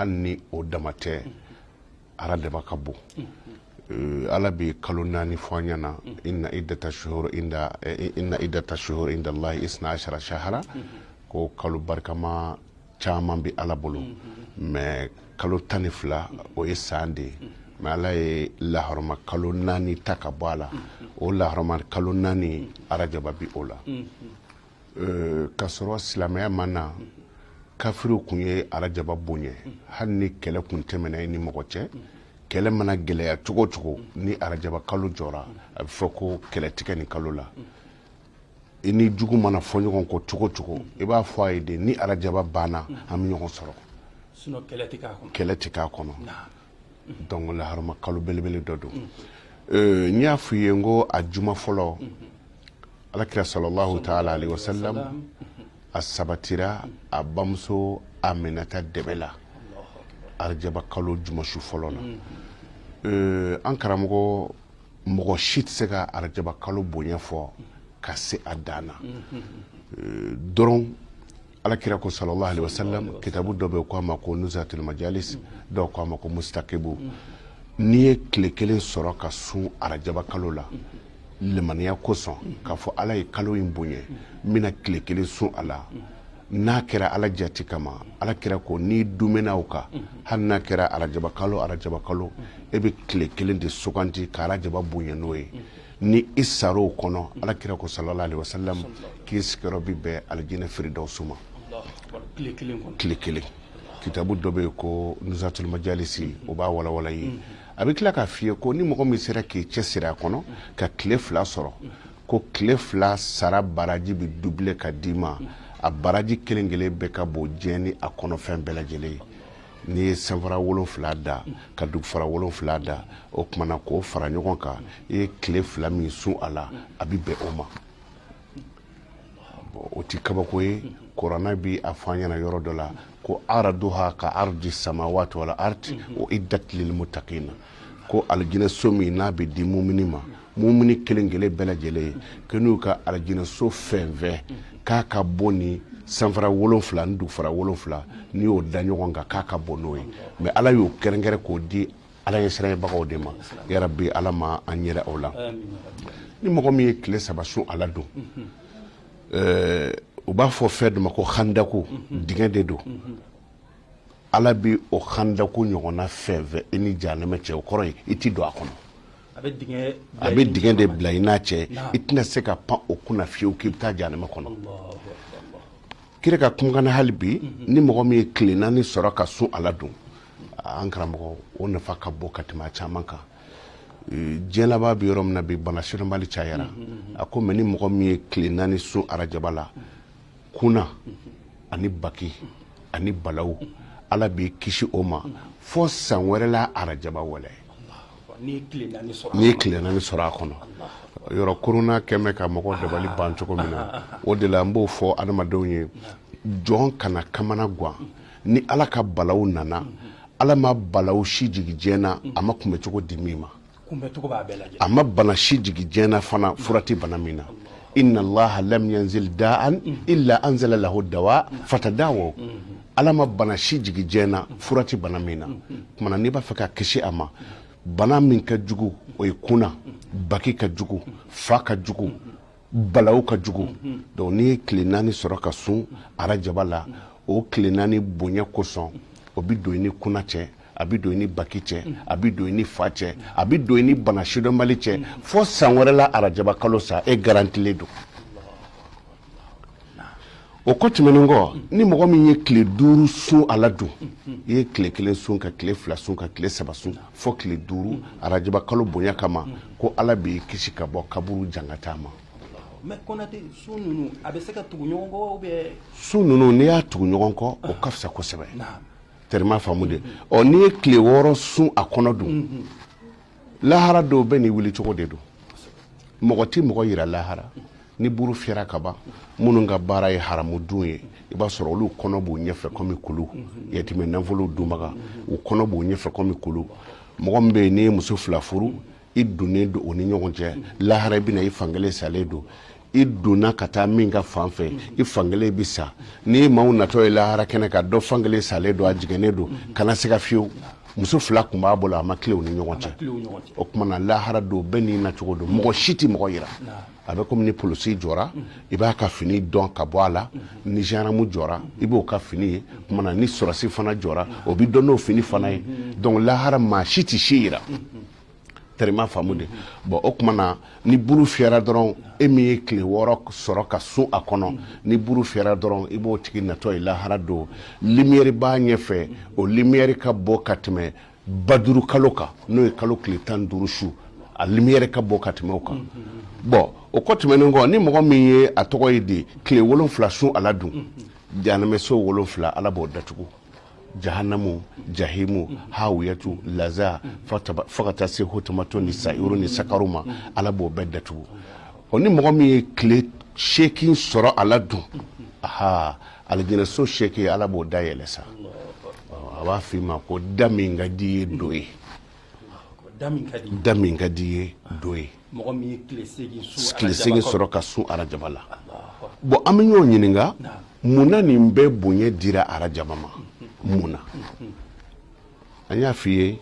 Hali ni o dama tɛ, arajaba ka bon. Ala bɛ kalo 4 fɔ an ɲɛna: inna iddata shuhur inda inna iddata shuhur inda Allahi isna ashara shahara. Ko kalo barikama caman bɛ Ala bolo, mais kalo 12, o ye san de ye. Mais Ala ye lahɔrɔma kalo 4 ta ka bɔ a la. O lahɔrɔma kalo 4, arajaba bi o la. K'a sɔrɔ silamɛya ma na, kafiriw kun ye arajaba bonya. Hali ni kɛlɛ kun tɛmɛna i ni mɔgɔ cɛ, kɛlɛ mana gɛlɛya cogo o cogo, ni arajaba kalo jɔra, a bɛ fɔ ko kɛlɛ tigɛ nin kalo la. I ni jugu mana fɔ ɲɔgɔn kɔ cogo o cogo, i b'a fɔ a ye de, ni arajaba banna, an bɛ ɲɔgɔn sɔrɔ. Sinon kɛlɛ tɛ k'a kɔnɔ. Kɛlɛ tɛ k'a kɔnɔ. Donc laharama kalo belebele dɔ don. N y'a f'i ye n ko a juma fɔlɔ, Alakira sallallahu taala alaihi wasallam, a sabatira a bamuso Aminata dɛbɛ la arajaba kalo jumasu fɔlɔ la. An karamɔgɔ, mɔgɔ si tɛ se ka arajaba kalo bonya fɔ ka se a dan na dɔrɔn. Alakira ko sallallahu alaihi wasallam, kitabu dɔ bɛ yen ko a ma ko Nuzatul Majalis, dɔw ko a ma ko Mustakibu, n'i ye tile kelen sɔrɔ ka sun arajaba kalo la limaniya kosɔn, k'a fɔ Ala ye kalo in bonya, n bɛna tile kelen sun a la, n'a kɛra Ala jati kama, Ala kira ko n'i dumɛna o kan, hali n'a kɛra arajaba kalo arajaba kalo, e bɛ tile kelen de suganti ka arajaba bonya n'o ye, ni i sar'o kɔnɔ, Ala kira ko sallallahu alaihi wasallam k'i sigiyɔrɔ bi bɛn alijinɛ firidawusu ma. Tile kelen kɔnɔ. Tile kelen. Kitabu dɔ bɛ yen ko Nuzatul Majalisi, o b'a walawala i ye. A bɛ tila k'a f'i ye ko ni mɔgɔ min sera k'i cɛsiri a kɔnɔ ka tile 2 sɔrɔ, ko tile 2 sara baraji bɛ dubile ka d'i ma. A baraji kelen kelen bɛɛ ka bon diɲɛ ni a kɔnɔfɛn bɛɛ lajɛlen ye. N'i ye sanfara 7 da ka dugufara 7 da, o tuma na k'o fara ɲɔgɔn kan, i ye tile 2 min sun a la, a bɛ bɛn o ma. Bon, o ti kabako ye. Kuranɛ bi a fɔ an ɲɛna yɔrɔ dɔ la ko araduha ka ardi samawati wal ard uiddat lil muttaqina, ko alijinɛ so min n'a bɛ di mumini ma, mumini kelen kelen bɛɛ lajɛlen ye, ko n'u ka alijinɛ so fɛn fɛn k'a ka bon ni sanfara 7 ni dugufara 7, n'i y'o da ɲɔgɔn kan, k'a ka bon n'o ye. Mais Ala y'o kɛrɛnkɛrɛn k'o di Ala ɲɛsiranɲɛbagaw de ma. Yarabi, Ala ma an yɛrɛ o la. Ni mɔgɔ min ye tile 3 sun a la don, u b'a fɔ fɛn dɔ ma ko handaku, dingɛ de don. Ala bi o handaku ɲɔgɔnna fɛn fɛn i ni jahanama cɛ, o kɔrɔ ye i ti don a kɔnɔ. A bɛ dingɛ A bɛ dingɛ de bila i n'a cɛ. I tɛna se ka pan o kunna fiyewu k'i bɛ taa jahanama kɔnɔ. Kira ka kumakan na hali bi, ni mɔgɔ min ye tile 4 sɔrɔ ka sun a la don, an karamɔgɔ, o nafa ka bon ka tɛmɛ a caman kan. Diɲɛ laban bɛ yɔrɔ min na bi, bana sidɔnbali cayara. A ko mais ni mɔgɔ min ye tile 4 sun arajaba la, kunna ani baki ani balawu, Ala b'i kisi o ma fo san wɛrɛ la arajaba wɛrɛ. N'i ye tile 4 sɔrɔ. N'i ye tile 4 sɔrɔ a kɔnɔ. Yɔrɔ korona kɛmɛ ka mɔgɔ dabali ban cogo min na, o de la n b'o fɔ adamadenw ye, jɔn kana kamana gan ni Ala ka balawu nana. Ala ma balawu si jigin diɲɛ na a ma kunbɛcogo di min ma. Kunbɛcogo b'a bɛɛ lajɛ. A ma bana si jigin diɲɛ na fana fura tɛ bana min na. Inna Allaha lam yanzil da'an illa anzala lahu dawa fatadawaw. Ala ma bana si jigin diɲɛ na fura tɛ bana min na. Kumana n'i b'a fɛ ka kisi a ma, bana min ka jugu, o ye kunna baki ka jugu, fa ka jugu, balawu ka jugu. Donc n'i ye tile 4 sɔrɔ ka sun arajaba la, o tile 4 bonya kosɔn, o bɛ don i ni kunna cɛ, a bɛ don i ni baki cɛ, a bɛ don i ni fa cɛ, a bɛ don i ni bana sidɔnbali cɛ fo san wɛrɛ la arajaba kalo sa, e garantilen don. O kɔ tɛmɛnen kɔ, ni mɔgɔ min ye tile 5 sun a la dun, i ye tile 1 sun ka tile 2 sun ka tile 3 sun fo tile 5 arajaba kalo bonya kama, ko Ala b'i kisi ka bɔ kaburu jangata ma. Mais Konate, sun ninnu, a bɛ se ka tugu ɲɔgɔn kɔ ou bien? Sun ninnu, n'i y'a tugu ɲɔgɔn kɔ, o ka fisa kosɛbɛ. Terima faamu de. Ɔ, n'i ye tile 6 sun a kɔnɔ dun, lahara dɔw bɛ n'i wuli cogo de don. Mɔgɔ tɛ mɔgɔ yira lahara. Ni buru fiyɛra ka ban, minnu ka baara ye haramu dun ye, i b'a sɔrɔ olu kɔnɔ b'u ɲɛfɛ komi kulu. Yatimɛ nafolo dunbaga, u kɔnɔ b'u ɲɛfɛ komi kulu. Mɔgɔ min bɛ yen n'i ye muso 2 furu, i donnen don o ni ɲɔgɔn cɛ, lahara i bɛna i fankelen salen don. I donna ka taa min ka fan fɛ, i fankelen bɛ sa. N'i maaw natɔ ye lahara kɛnɛ kan, dɔ fankelen salen don, a jigɛnnen don, kana siga fiyewu. Muso fila tun b'a bolo, a ma tila u ni ɲɔgɔn cɛ. O tuma na, lahara don, bɛɛ n'i nacogo don, mɔgɔ si tɛ mɔgɔ yira. A bɛ komi ni polisi jɔra, i b'a ka fini dɔn ka bɔ a la. Ni gendarme jɔra, i b'o ka fini ye. Tuma na, ni sɔrɔsi fana jɔra, o bɛ dɔn n'o fini fana ye. Donc lahara, maa si tɛ si yira. Tɛrɛma faamu de. Bon, o tuma na, ni buru fiyɛra dɔrɔn, e min ye tile 6 sɔrɔ ka sun a kɔnɔ, ni buru fiyɛra dɔrɔn, i b'o tigi natɔ ye lahara don. Lumière b'a ɲɛfɛ, o lumière ka bon ka tɛmɛ baduru kalo kan, n'o ye kalo tile 15 su. A lumière ka bon ka tɛmɛ o kan. Bon, o kɔ tɛmɛnen kɔ, ni mɔgɔ min ye a tɔgɔ ye di tile 7 sun a la dun, jahanamɛso 7, Ala b'o datugu: jahanamu, jahimu, hawiyatu, laza, fo ka taa se hutamatu ni sayiru ni sakaru ma. Ala b'o bɛɛ datugu. O ni mɔgɔ min ye tile 8 sɔrɔ a la dun, aha, alijinɛso 8, Ala b'o da yɛlɛ sa. A b'a f'i ma ko da min ka di ye, don ye. Da min ka di ye, don ye. Mɔgɔ min ye tile 8 sɔrɔ ka sun arajaba la. Bon, an bɛ ɲɔgɔn ɲininka, mun na nin bɛɛ bonya dira arajaba ma? Mun na? An y'a f'i ye,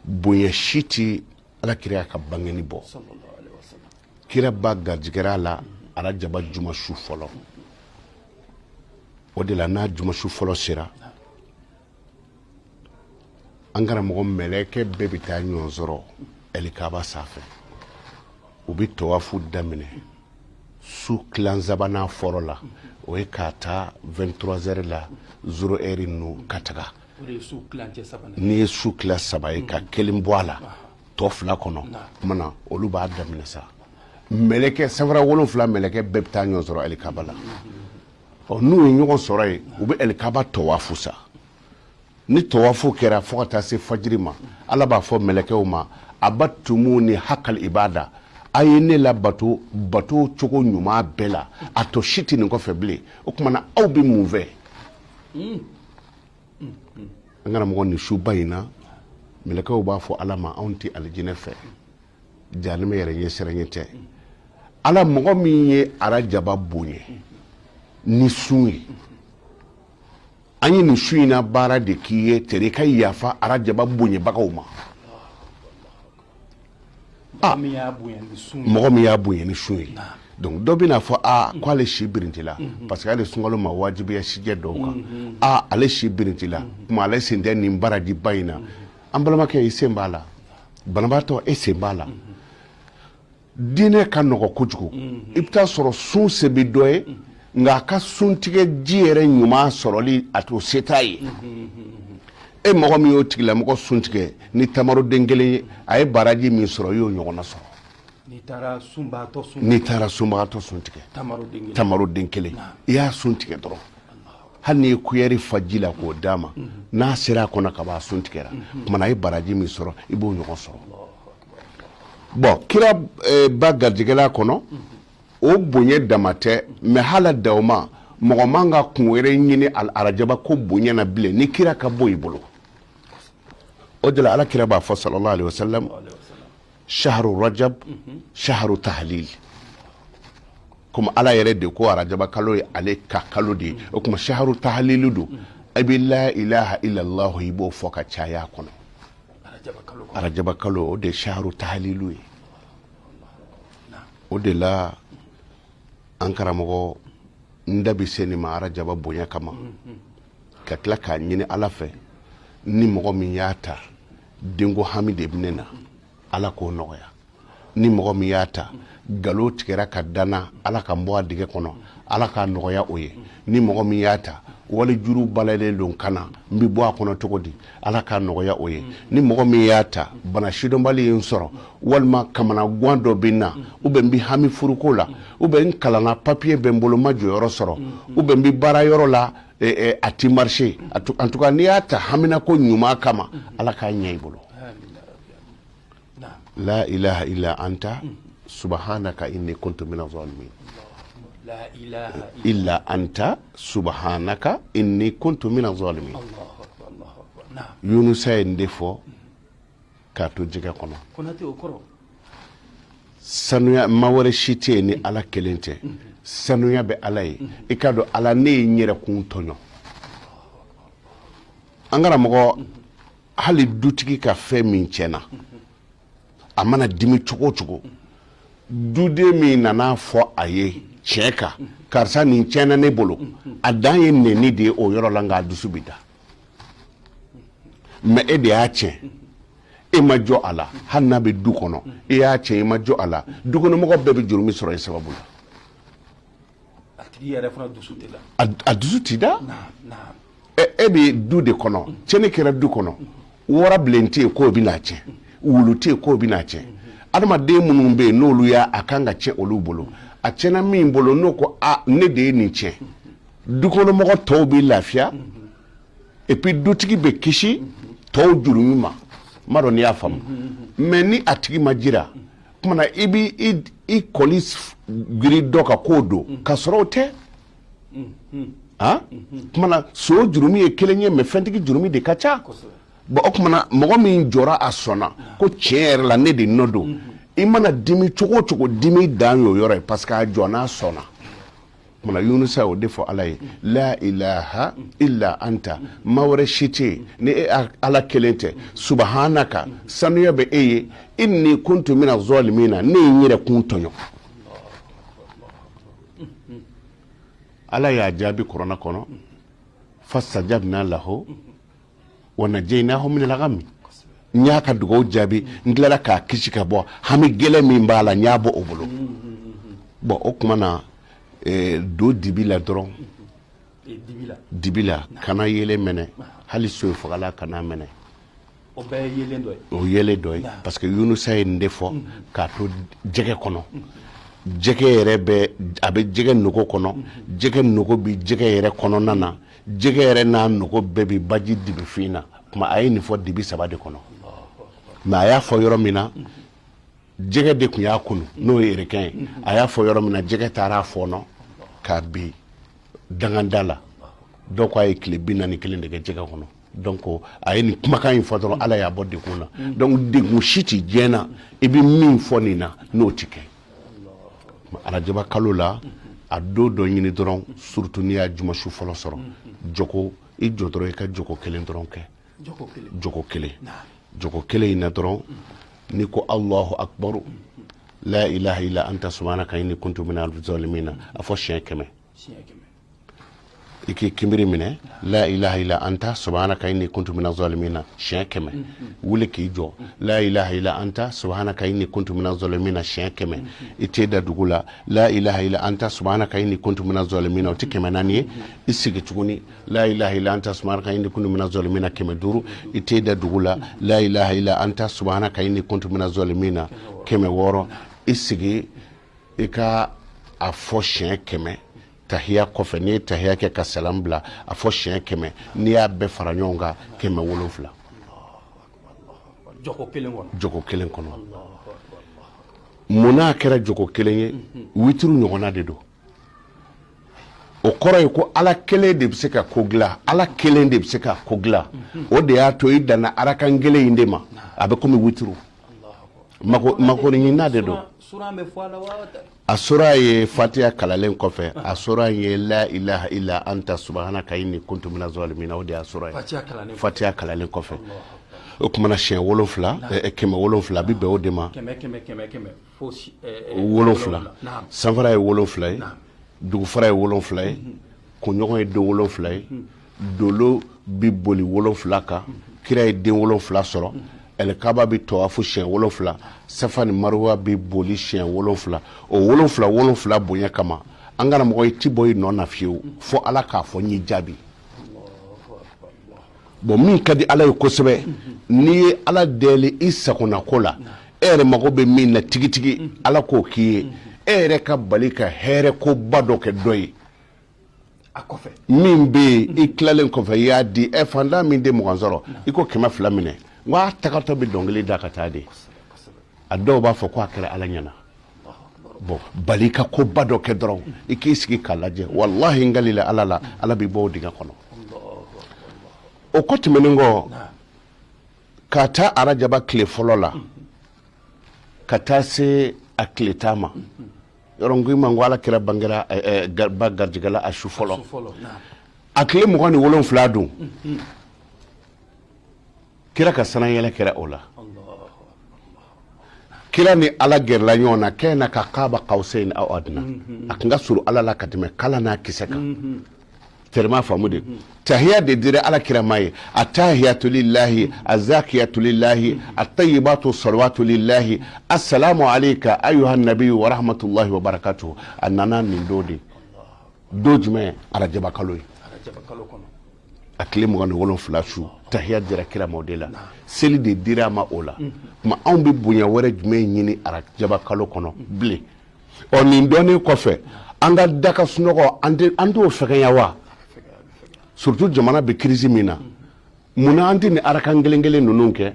bonya si tɛ Ala kira ka bangeni bɔ. Kira ba garijɛgɛra a la arajaba juma su fɔlɔ. O de la, n'a juma su fɔlɔ sera, an karamɔgɔ, mɛlɛkɛ bɛɛ bɛ taa ɲɔgɔn sɔrɔ ɛlikaba sanfɛ. U bɛ tawafu daminɛ su tilan sabanan fɔlɔ la, o ye k'a ta 23 heures la, 0 heure ninnu ka taga. N'i ye su tila saba ye ka kelen bɔ a la, tɔ fila kɔnɔ, tuma na olu b'a daminɛ sa. Mɛlɛkɛ sanfara 7 mɛlɛkɛ bɛɛ bɛ taa ɲɔgɔn sɔrɔ ɛlikaba la. Ɔ, n'u ye ɲɔgɔn sɔrɔ yen, u bɛ ɛlikaba tɔwafu sa. Ni tɔwafu kɛra fo ka taa se fajiri ma, Ala b'a fɔ mɛlɛkɛw ma: abattumuni hakal ibada, a ye ne labato bato cogo ɲuman bɛɛ la, a tɔ si tɛ nin kɔfɛ bilen. O tuma na, aw bɛ mun fɛ? An karamɔgɔ, nin suba in na, mɛlɛkɛw b'a fɔ Ala ma: anw tɛ alijinɛ fɛ, jahanama yɛrɛ ɲɛsiranɲɛ tɛ. Ala, mɔgɔ min ye arajaba bonya ni sun ye, an ye nin su in na baara de k'i ye. Tere ka yafa arajaba bonyabagaw ma. Mɔgɔ min y'a bonya ni sun ye. Donc dɔ bɛna fɔ aa, k'ale si birintila, parce que ale sunkalo ma wajibiya sijɛ dɔw kan. Aa, ale si birintila kuma, ale sen tɛ nin barajiba in na. An balimakɛ, i sen b'a la. Banabaatɔ, e sen b'a la. Diinɛ ka nɔgɔ kojugu. I bɛ taa sɔrɔ sun se bɛ dɔ ye, nka a ka suntigɛ ji yɛrɛ ɲuman sɔrɔli, a t'o se t'a ye. E mɔgɔ min y'o tigilamɔgɔ sun tigɛ ni tamaroden kelen ye, a ye baraji min sɔrɔ, i y'o ɲɔgɔnna sɔrɔ. N'i taara sunbagatɔ sun N'i taara sunbagatɔ sun tigɛ tamaroden kelen, i y'a sun tigɛ dɔrɔn, hali n'i ye kuyɛri fa ji la k'o d'a ma, n'a sera a kɔnɔ ka ban, a sun tigɛra. Tuma na, a ye baraji min sɔrɔ, i b'o ɲɔgɔn sɔrɔ. Bon, kira ba garijɛgɛla kɔnɔ, o bonya dama tɛ mɛ. Hala dawoma, mɔgɔ man ka kun wɛrɛ ɲini arajaba ko bonya na bilen ni kira ka bɔ i bolo. O de la, Ala kira b'a fɔ, sallallahu alaihi wasallam: shahru rajab shahru tahlil. Komi Ala yɛrɛ de ko arajaba kalo ye ale ka kalo de ye, o tuma shahru tahlilu don. I bɛ la ilaha illallah, i b'o fɔ ka caya a kɔnɔ. Arajaba kalo, o de ye shahru tahlilu ye. O de la, an karamɔgɔ, n da bɛ se nin ma arajaba bonya kama, ka tila k'a ɲini Ala fɛ, ni mɔgɔ min y'a ta, denko hami de bɛ ne na, Ala k'o nɔgɔya. Ni mɔgɔ min y'a ta, nkalon tigɛra ka danna, Ala ka n bɔ a dingɛ kɔnɔ, Ala k'a nɔgɔya o ye. Ni mɔgɔ min y'a ta, walijuru balalen don ka na, n bɛ bɔ a kɔnɔ cogo di, Ala k'a nɔgɔya o ye. Ni mɔgɔ min y'a ta, bana sidɔnbali ye n sɔrɔ, walima kamanagan dɔ bɛ n na, ou bien n bɛ hami furuko la, ou bien n kalanna, papiye bɛ n bolo, n ma jɔyɔrɔ sɔrɔ, ou bien n bɛ baara yɔrɔ la, a ti marché. En tout cas, n'i y'a ta haminako ɲuman kama, Ala k'a ɲɛ i bolo. La ilaha illa anta subhanaka inni kuntu mina zalimin. Illa anta subhanaka inni kuntu mina zalimin. Yunusa ye nin de fɔ k'a to jɛgɛ kɔnɔ. Sanuya, ma wɛrɛ si tɛ yen ni Ala kelen tɛ. Sanuya bɛ Ala ye. I k'a dɔn Ala, ne ye n yɛrɛ kun tɔɲɔ. An karamɔgɔ, hali dutigi ka fɛn min tiɲɛna, a mana dimi cogo o cogo, duden min nana fɔ a ye tiɲɛ kan, karisa, nin tiɲɛna ne bolo, a dan ye nɛni de ye o yɔrɔ la, nka a dusu bɛ da. Mais e de y'a tiɲɛ, e ma jɔ a la. Hali n'a bɛ du kɔnɔ, e y'a tiɲɛ, i ma jɔ a la, dukɔnɔmɔgɔ bɛɛ bɛ jurumi sɔrɔ i sababu la. A tigi yɛrɛ fana dusu tɛ da. A dusu ti da. E bɛ du de kɔnɔ, tiɲɛni kɛra du kɔnɔ, warabilen tɛ yen k'o bɛna tiɲɛ, wulu tɛ yen k'o bɛna tiɲɛ. Adamaden minnu bɛ yen, n'olu y'a a kan ka tiɲɛ olu bolo, a tiɲɛna min bolo, n'o ko a ne de ye nin tiɲɛ, dukɔnɔmɔgɔ tɔw bɛ lafiya, et puis dutigi bɛ kisi tɔw jurumi ma. N m'a dɔn n'i y'a faamu. Mais ni a tigi ma jira kuma na, i b'i i kɔli giri dɔ kan k'o don, ka sɔrɔ o tɛ. Han, kuma na, so jurumi ye kelen ye, mais fɛntigi jurumi de ka ca. Bon, o tuma na, mɔgɔ min jɔra, a sɔnna ko tiɲɛ yɛrɛ la, ne de nɔ don, i mana dimi cogo o cogo, dimi dan y'o yɔrɔ ye, parce que a jɔnna, a sɔnna. Kumana, Yunusa y'o de fɔ Ala ye: la ilaha illa anta, ma wɛrɛ si tɛ yen ni e Ala kelen tɛ, subhanaka, sanuya bɛ e ye, inni kuntu mina zalimina, ne ye n yɛrɛ kun tɔɲɔ. Ala y'a jaabi kuranɛ kɔnɔ: fastajabna lahu wa najaynahu min al-ghammi. N y'a ka dugawu jaabi, n tilala k'a kisi ka bɔ hami gɛlɛn min b'a la, n y'a bɔ o bolo. Bon, o tuma na, don dibi la dɔrɔn, dibi la, kana yeelen mɛnɛ, hali soyi fagala kana mɛnɛ. O bɛɛ ye yeelen dɔ ye. O yeelen dɔ ye, parce que Yunusa ye nin de fɔ k'a to jɛgɛ kɔnɔ. Jɛgɛ yɛrɛ bɛ, a bɛ jɛgɛ nogo kɔnɔ, jɛgɛ nogo bɛ jɛgɛ yɛrɛ kɔnɔna na, jɛgɛ yɛrɛ n'a nogo bɛɛ bɛ baji dibifin na. Kuma a ye nin fɔ dibi saba de kɔnɔ. Mais a y'a fɔ yɔrɔ min na, jɛgɛ de tun y'a kunu, n'o ye requin ye. A y'a fɔ yɔrɔ min na, jɛgɛ taara a fɔɔnɔ k'a bin danganda la. Dɔw ko a ye tile 41 de kɛ jɛgɛ kɔnɔ. Donc a ye nin kumakan in fɔ dɔrɔn, Ala y'a bɔ degun na. Donc degun si tɛ diɲɛ na i bɛ min fɔ nin na, n'o tɛ kɛ. Arajaba kalo la, a don dɔ ɲini dɔrɔn, surtout n'i y'a jumasu fɔlɔ sɔrɔ, jɔko i jɔ dɔrɔn, i ka jɔko kelen dɔrɔn kɛ. Jɔko kelen, jɔko kelen in na dɔrɔn, n'i ko Allahu akbaru, la ilaha illa anta subhanaka inni kuntu minal zalimina, a fɔ siɲɛ 100. I k'i kinbiri minɛ, la ilaha illa anta subhanaka inni kuntu mina zalimina, siɲɛ 100. Wuli k'i jɔ, la ilaha illa anta subhanaka inni kuntu mina zalimina, siɲɛ 100. I ten da dugu la, la ilaha illa anta subhanaka inni kuntu mina zalimina, o tɛ 400 ye? I sigi tuguni, la ilaha illa anta subhanaka inni kuntu mina zalimina, 500. I ten da dugu la, la ilaha illa anta subhanaka inni kuntu mina zalimina, 600. I sigi, i ka a fɔ siɲɛ 100 tahiya kɔfɛ. N'i ye tahiya kɛ ka salam bila, a fɔ siɲɛ 100. N'i y'a bɛɛ fara ɲɔgɔn kan, 700. Jɔko kelen kɔnɔ. Mun n'a kɛra jɔko kelen ye? Witiri ɲɔgɔnna de don. O kɔrɔ ye ko Ala kelen de bɛ se ka ko dilan, Ala kelen de bɛ se ka ko dilan. O de y'a to i danna arakan kelen in de ma, a bɛ komi witiri. Makoɲinina de don. A sura ye fatiya kalanlen kɔfɛ, a sura ye la ilaha illa anta subhanaka inni kuntu mina zalimina, o de y'a sura ye fatiya kalanlen kɔfɛ. O tuma na, siɲɛ 7, 700, a bɛ bɛn o de ma. 7, sanfara ye 7 ye, dugufara ye 7 ye, kunɲɔgɔn ye don 7 ye, dolo bɛ boli 7 kan, kira ye den 7 sɔrɔ, ɛlikaba bɛ tɔwafu siɲɛ 7, safa ni maruwa bɛ boli siɲɛ 7. O 7 7 bonya kama, an karamɔgɔ, i ti bɔ i nɔ na fiyewu fo Ala k'a fɔ n y'i jaabi. Bon, min ka di Ala ye kosɛbɛ, n'i ye Ala deli i sagonako la, e yɛrɛ mago bɛ min na tigitigi, Ala k'o k'i ye, e yɛrɛ ka bali ka hɛrɛ koba dɔ kɛ dɔ ye min bɛ yen, i tilalen kɔfɛ i y'a di ɛ fantan min tɛ 20 sɔrɔ, i ko 200 minɛ, n ko a tagatɔ bɛ dɔnkili da ka taa de. A dɔw b'a fɔ ko a kɛra Ala ɲɛna. Bon, bali ka koba dɔ kɛ dɔrɔn, i k'i sigi k'a lajɛ, walahi, n kalila Ala la, Ala b'i bɔ o dingɛ kɔnɔ. O kɔ tɛmɛnen kɔ, ka taa arajaba tile fɔlɔ la ka taa se a tile 10 ma. Yɔrɔ n ko i ma ko ala kira bangera ba garijɛgɛ la a su fɔlɔ, a tile 27 don, kira ka sanayɛlɛ kɛra o la. Kira ni ala gɛrɛla ɲɔgɔn na kana ka kaba kawsɛyin aw adina, a tun ka surun ala la ka tɛmɛ kala n'a kisɛ kan. Tɛrɛma faamu de, tahiya de dira ala kira ma ye: atahiyatu lillahi, azakiyatu lillahi, atayibatu salawatu lillahi, assalamu alayka ayuha nabiyu wa rahmatullahi wa barakatuhu. A nana nin don de, don jumɛn? Arajaba kalo ye, a tile 27 su, tahiya dira kira ma o de la, seli de dira a ma o la. Tuma anw bɛ bonya wɛrɛ jumɛn ɲini arajaba kalo kɔnɔ bilen? Ɔ, nin dɔnnen kɔfɛ, an ka da ka sunɔgɔ, an t'o fɛgɛnya wa? Surtout jamana bɛ crise min na, munna an tɛ nin arakan kelen kelen ninnu kɛ?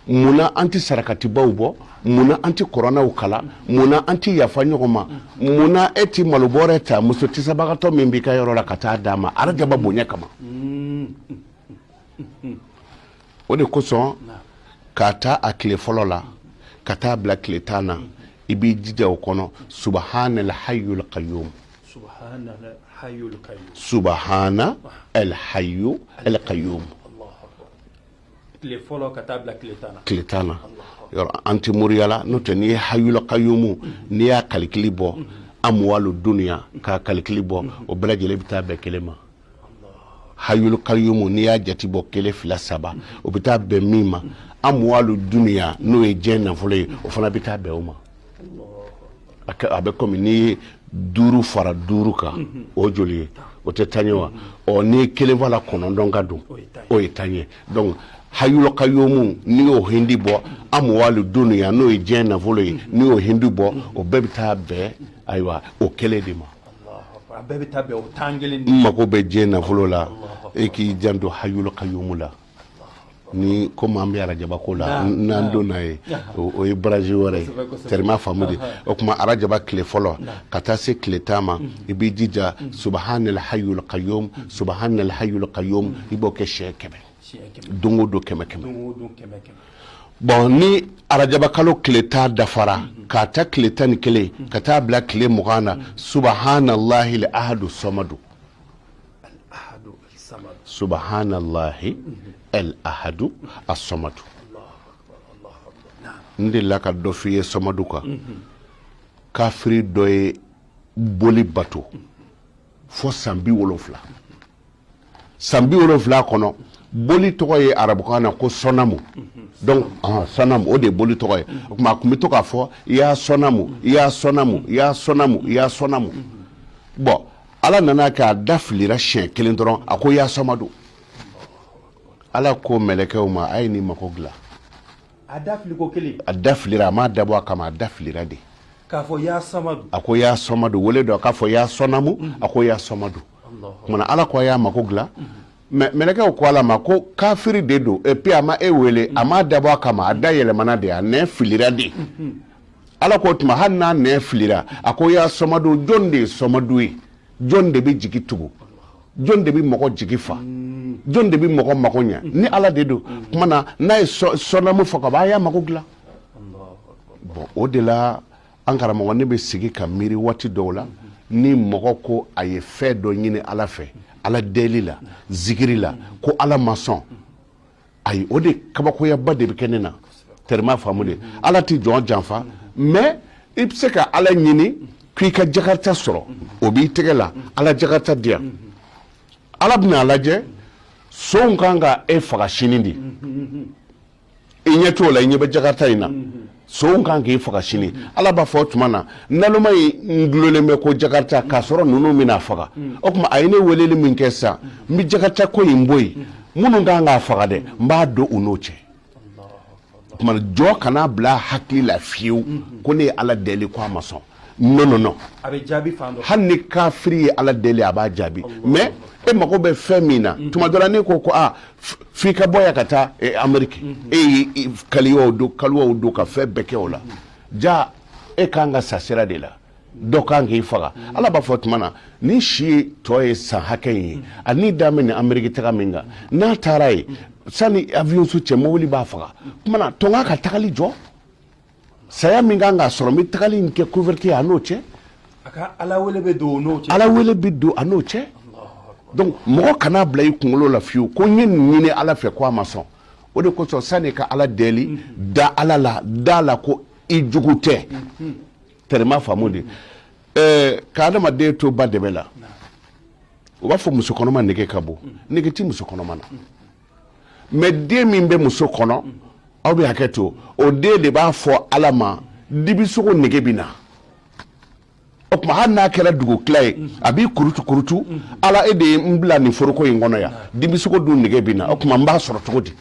Munna an tɛ sarakatibaw bɔ? Munna an tɛ kɔrɔnɛw kalan? Munna an tɛ yafa ɲɔgɔn ma? Munna e tɛ malobɔrɛ ta muso tisabagatɔ min b'i ka yɔrɔ la ka taa d'a ma arajaba bonya kama? O de kosɔn, k'a ta a tile fɔlɔ la ka taa bila tile 10 na, i b'i jija o kɔnɔ: subahana alhayyul qayyum, subahana alhayyu alqayyum. Tile fɔlɔ ka taa bila tile 10 na. Tile 10 na, yɔrɔ an tɛ moriya la, n'o tɛ n'i ye hayyul qayyum, n'i y'a kalikili bɔ amuwalu duniya k'a kalikili bɔ, o bɛɛ lajɛlen bɛ taa bɛn kelen ma. Hayyul qayyum, n'i y'a jate bɔ kelen, fila, saba, o bɛ taa bɛn min ma, amuwalu duniya, n'o ye diɲɛ nafolo ye, o fana bɛ taa bɛn o ma. A bɛ komi n'i ye duuru fara duuru kan, o joli ye? O tɛ 10 ye wa? Ɔ, n'i ye kelen fara 9 kan dun, o ye 10 ye. Donc hayyul qayyum, n'i y'o hindi bɔ amuwalu duniya, n'o ye diɲɛ nafolo ye, n'i y'o hindi bɔ, o bɛɛ bɛ taa bɛn, ayiwa, o kelen de ma. A bɛɛ bɛ taa bɛn o 10 kelen. N mago bɛ diɲɛ nafolo la, e k'i janto hayyul qayyum la. Ni komi an bɛ arajaba ko la, n'an donna ye, o ye baraji wɛrɛ ye. Tɛrɛma faamu de. O tuma arajaba tile fɔlɔ ka taa se tile 10 ma, i b'i jija subhanal hayyul qayyum, subhanal hayyul qayyum, i b'o kɛ siɲɛ 100, don o don 100 100. Bon, ni arajaba kalo tile 10 dafara, k'a ta tile 11 ka taa bila tile 20 na, subhanallahi ahadu samadu, subhanallahi el ahadu as-samadu. N delila ka dɔ f'i ye samadu kan. Kafiri dɔ ye boli bato fo san 70. San 70 kɔnɔ, boli tɔgɔ ye arabukan na ko sɔnamu. Donc sɔnamu, o de ye boli tɔgɔ ye. O tuma a tun bɛ to k'a fɔ: ya sɔnamu, ya sɔnamu, ya sɔnamu, ya sɔnamu. Bon, ala nana kɛ a da filira siɲɛ kelen dɔrɔn, a ko ya sɔmadu. Ala ko mɛlɛkɛw ma: a ye nin mako dilan. A da fili ko kelen. A da filira, a m'a dabɔ a kama, a da filira de. K'a fɔ ya samadu. A ko ya sɔmadu, wele dɔ k'a fɔ ya sɔnamu, a ko ya sɔmadu. Kumana ala ko a y'a mako dilan. Mais mɛlɛkɛw ko ala ma ko kafiri de don, et puis a ma e wele, a m'a dabɔ a kama, a da yɛlɛmana de, a nɛn filira de. Ala ko tuma hali n'a nɛn filira, a ko ya sɔmadu, jɔn de ye sɔmadu ye? Jɔn de bɛ jigi tugu? Jɔn de bɛ mɔgɔ jigi fa? Jɔn de bɛ mɔgɔ mago ɲɛ? Ni ala de don. Kuma na n'a ye sɔnamu fɔ ka ban, a y'a mago dilan. Bon, o de la, an karamɔgɔ, ne bɛ sigi ka miiri waati dɔw la, ni mɔgɔ ko a ye fɛn dɔ ɲini ala fɛ, ala deli la, zikiri la, ko ala ma sɔn, ayi, o de kabakoyaba de bɛ kɛ ne na. Tɛrɛma faamu de, ala tɛ jɔn janfa. Mais i bɛ se ka ala ɲini k'i ka jakarita sɔrɔ, o b'i tɛgɛ la, ala jakarita di yan, ala bɛna a lajɛ, sonw kan ka e faga sini de, i ɲɛ t'o la, i ɲɛ bɛ jakarita in na, sonw kan k'i faga sini. Ala b'a fɔ o tuma na, naloma in n dulonlen bɛ ko jakarita, k'a sɔrɔ ninnu bɛna faga. O tuma a ye ne weleli min kɛ sisan, n bɛ jakarita ko in bɔ yen, minnu kan k'a faga dɛ, n b'a don u n'o cɛ. O tuma jɔ kana bila hakili la fiyewu ko ne ye ala deli ko a ma sɔn. Non, non, non. A bɛ jaabi fan dɔ. Hali ni kafiri ye ala deli, a b'a jaabi. Mais e mago bɛ fɛn min na, tuma dɔ la ne ko aa, f'i ka bɔ yan ka taa Amérique, e y'i kaliwaw don, kaliwaw don, ka fɛn bɛɛ kɛ o la, ja e kan ka sa sira de la, dɔ kan k'i faga. Ala b'a fɔ tuma na ni si tɔ ye san hakɛ in ye, a ni da bɛ nin Amérique taga min kan, n'a taara yen, sani avion so cɛ, mobili b'a faga. Tuma na tɔn ka tagali jɔ. Saya min kan k'a sɔrɔ, n bɛ tagali in kɛ couverture a n'o cɛ. A ka Ala wele bɛ don o n'o cɛ. Ala wele bɛ don a n'o cɛ. Donc mɔgɔ kana bila i kunkolo la fiyewu ko n ye nin ɲini Ala fɛ ko a ma sɔn. O de kosɔn, sani ka Ala deli, da Ala la, da la ko i jugu tɛ. Tɛrɛma faamu de ɛɛ ka adamaden to ba dɛbɛ la, u b'a fɔ muso kɔnɔma nege ka bon. Nege ti muso kɔnɔma na, mais den min bɛ muso kɔnɔ, aw bɛ hakɛ to, o den de b'a fɔ Ala ma dibisogo nege bɛ na. O tuma, hali n'a kɛra dugu tila ye, a b'i kurutu kurutu: Ala, e de ye n bila nin foroko in kɔnɔ yan, dibisogo dun nege bɛ na, o tuma n b'a sɔrɔ cogo di?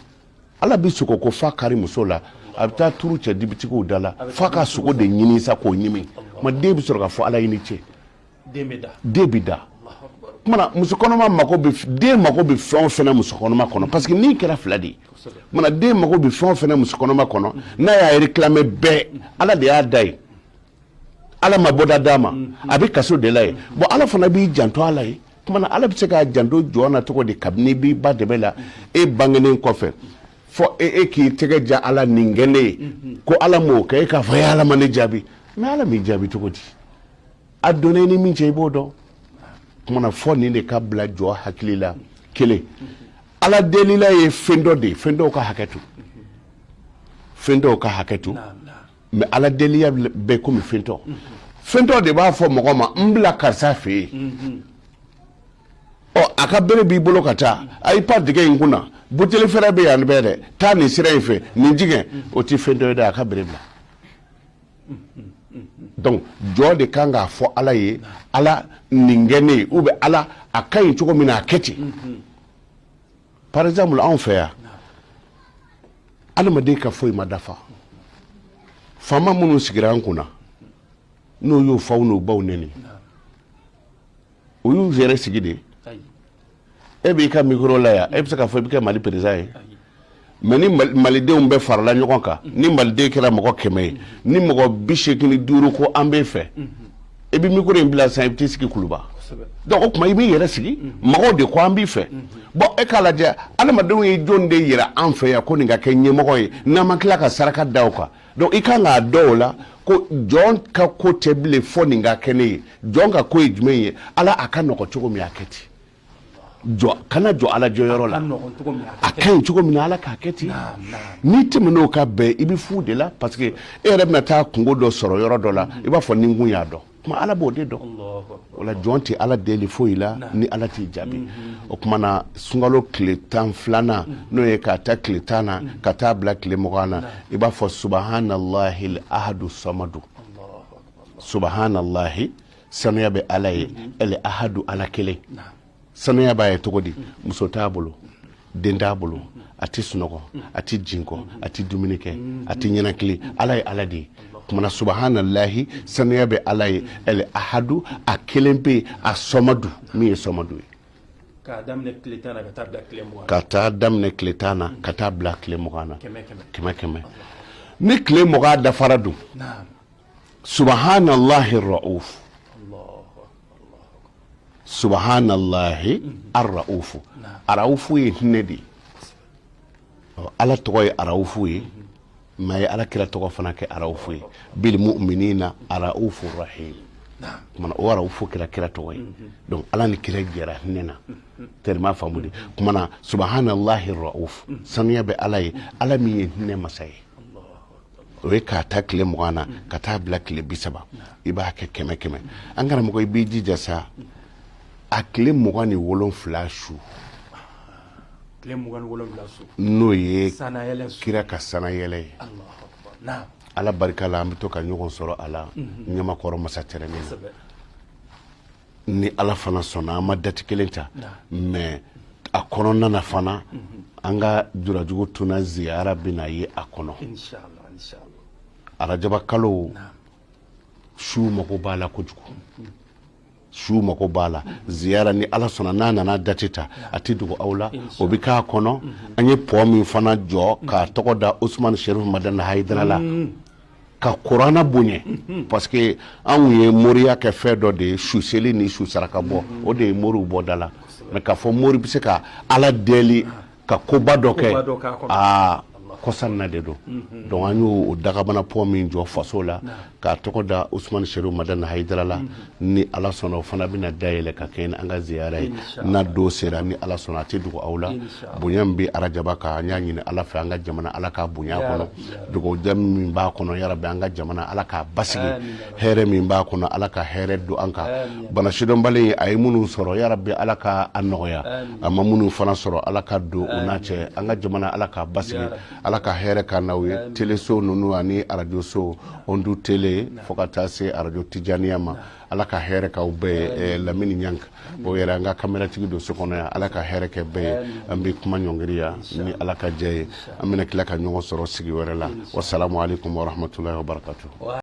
Ala bɛ sogo ko fa kari muso la, a bɛ taa turu cɛ dibitigiw da la f'a ka sogo de ɲini sa k'o ɲimi. Tuma den bɛ sɔrɔ ka fɔ: Ala, i ni ce. Den bɛ da. Den bɛ da. Kumana muso kɔnɔma mako bɛ, den mako bɛ fɛn o fɛn na muso kɔnɔma kɔnɔ, parce que ni kɛra fila de ye. Kumana den mako bɛ fɛn o fɛn na muso kɔnɔma kɔnɔ, n'a y'a réclamer bɛɛ, Ala de y'a da ye, Ala ma bɔda d'a ma, a bɛ kaso de la ye. Bon, Ala fana b'i janto a la ye. Kumana Ala bɛ se k'a janto jɔn na cogo di kabini i b'i ba dɛbɛ la, e bangenen kɔfɛ, fɔ e k'i tɛgɛ ja Ala nin kɛ ne ye, ko Ala m'o kɛ, e k'a fɔ e Ala ma ne jaabi? Mais Ala m'i jaabi cogo di? A donna i ni min cɛ, i b'o dɔn. Kumana fɔ nin de ka bila jɔ hakili la. Kelen, Ala delila ye fɛn dɔ de ye, fɛn dɔw ka hakɛ to, fɛn dɔw ka hakɛ to. Mais Ala deliya bɛ komi fɛn tɔ, fɛn dɔ de b'a fɔ mɔgɔ ma: n bila karisa fɛ yen. Ɔ, a ka bere b'i bolo ka taa, a y'i pan dingɛ in kunna, buteli fɛrɛ bɛ yan bɛɛ dɛ, taa nin sira in fɛ, nin jigin, o tɛ fɛn dɔ ye dɛ, a ka bere bila. Donc jɔ de kan k'a fɔ Ala ye: Ala, nin kɛ ne ye, ou bien Ala, a ka ɲi cogo min na, a kɛ ten. Par exemple, anw fɛ yan, adamaden ka foyi ma dafa. Faama minnu sigira an kunna, n'o y'o faw n'o baw neni, o y'u yɛrɛ sigi de. E b'i ka micro la yan, e bɛ se k'a fɔ i bɛ kɛ Mali président ye? Mais ni Malidenw bɛɛ farala ɲɔgɔn kan, ni Maliden kɛra mɔgɔ 100 ye, ni mɔgɔ 85 ko an b'e fɛ, i bɛ micro in bila sisan, i bɛ t'i sigi Kuluba. Donc o tuma, i b'i yɛrɛ sigi, mɔgɔw de ko an b'i fɛ. Bon, e k'a lajɛ, adamadenw ye jɔn de yira an fɛ yan ko nin ka kɛ ɲɛmɔgɔ ye, n'an ma tila ka saraka da o kan? Donc i kan k'a dɔn o la ko jɔn ka ko tɛ bilen fɔ nin ka kɛ ne ye. Jɔn ka ko ye jumɛn ye? Ala, a ka nɔgɔ cogo min, a kɛ ten. Jɔ kana jɔ Ala jɔyɔrɔ la. A ka ɲi cogo min na, Ala k'a kɛ ten. N'i tɛmɛn'o kan bɛɛ, i bɛ fu de la, parce que e yɛrɛ bɛna taa kungo dɔ sɔrɔ yɔrɔ dɔ la, i b'a fɔ ni n kun y'a dɔn. Kuma Ala b'o de dɔn. O la, jɔn tɛ Ala deli foyi la ni Ala t'i jaabi. O tuma na, sunkalo tile 12nan, n'o ye k'a ta tile 10 na ka taa bila tile 20 na, i b'a fɔ: subahanallahi ahadu samadu. Subahanallahi, sanuya bɛ Ala ye, el ahadu, Ala kelen. Sanuya b'a ye cogo di? Muso t'a bolo, den t'a bolo, a tɛ sunɔgɔ, a tɛ jinkɔ, a tɛ dumuni kɛ, a tɛ ɲɛnakili. Ala ye Ala de ye. Kumana subahanallahi, sanuya bɛ Ala ye, el ahadu, a kelen pe, a sɔmadu, min ye sɔmadu ye. K'a daminɛ tile 10 na ka taa bila tile 20. Ka taa daminɛ tile 10 na ka taa bila tile 20 na. Kɛmɛ kɛmɛ. Kɛmɛ kɛmɛ. Ni tile 20 dafara dun, subahanallahi rauf, subahanallahi arraufu. Araufu ye hinɛ de ye. Ala tɔgɔ ye Araufu ye, mais a ye Ala kira tɔgɔ fana kɛ Araufu ye: bil mu'minina araufu rahim. Kumana o Araufu kɛra kira tɔgɔ ye. Donc Ala ni kira jɛra hinɛ na tellement faamu de. Kumana subahanallahi rauf, sanuya bɛ Ala ye, Ala min ye hinɛ masa ye. O ye k'a ta tile 20 na ka taa bila tile 30, i b'a kɛ kɛmɛ kɛmɛ. An karamɔgɔ, i b'i jija sa, a tile 27 su. Tile 27 su. N'o ye sanayɛlɛ su. Kira ka sanayɛlɛ ye. Allahu akbar, naam. Ala barika la, an bɛ to ka ɲɔgɔn sɔrɔ a la Ɲamakɔrɔ masa tɛrɛnin na. Ni Ala fana sɔnna, an ma date kelen ta, mais a kɔnɔna na fana, an ka jurajugu tuna ziyara bɛna ye a kɔnɔ. Inshallah, inshallah. Arajaba kalo su mako b'a la kojugu, su mako b'a la ziyara. Ni Ala sɔnna, n'a nana date ta, a tɛ dogo aw la, o bɛ k'a kɔnɔ. An ye pont min fana jɔ k'a tɔgɔ da Usumani Sherif Madani Hayidara la, ka kuranna bonya, parce que anw ye moriya kɛ fɛn dɔ de ye, su seli ni su saraka bɔ, o de ye moriw bɔ da la. Mais k'a fɔ mori bɛ se ka Ala deli ka koba dɔ kɛ, Koba dɔ k'a kɔnɔ. Aa. Kɔsa na de don. Donc an y'o dagabana pont min jɔ faso la k'a tɔgɔ da Usumani Serifu Madani Hayidara la, ni Ala sɔnna, o fana bɛna dayɛlɛ ka kɛ an ka ziyara ye n'a don sera. Ni Ala sɔnna, a tɛ dogo aw la, bonya min bɛ arajaba kan, an y'a ɲini Ala fɛ, an ka jamana, Ala k'a bonya kɔnɔ. Dugawu min b'a kɔnɔ, yarabi, an ka jamana, Ala k'a basigi. Hɛrɛ min b'a kɔnɔ, Ala ka hɛrɛ don an kan. Bana sidɔnbali, a ye minnu sɔrɔ, yarabi, Ala ka a nɔgɔya. A ma minnu fana sɔrɔ, Ala ka don u n'a cɛ. An ka jamana, Ala k'a basigi, Ala ka hɛrɛ ka n'aw ye. Teleso ninnu ani arajoso, Ondu Tele fo ka taa se arajo Tijaniya ma, Ala ka hɛrɛ k'aw bɛɛ ye. Lamini Ɲank, o yɛrɛ an ka kameratigi don so kɔnɔ yan. Ala ka hɛrɛ kɛ bɛɛ ye. An bɛ kuma ɲɔngiri yan. Ni Ala ka jɛ ye, an bɛna tila ka ɲɔgɔn sɔrɔ sigi wɛrɛ la. Wasalamu aleykum warahmatulahi wabarakatuh.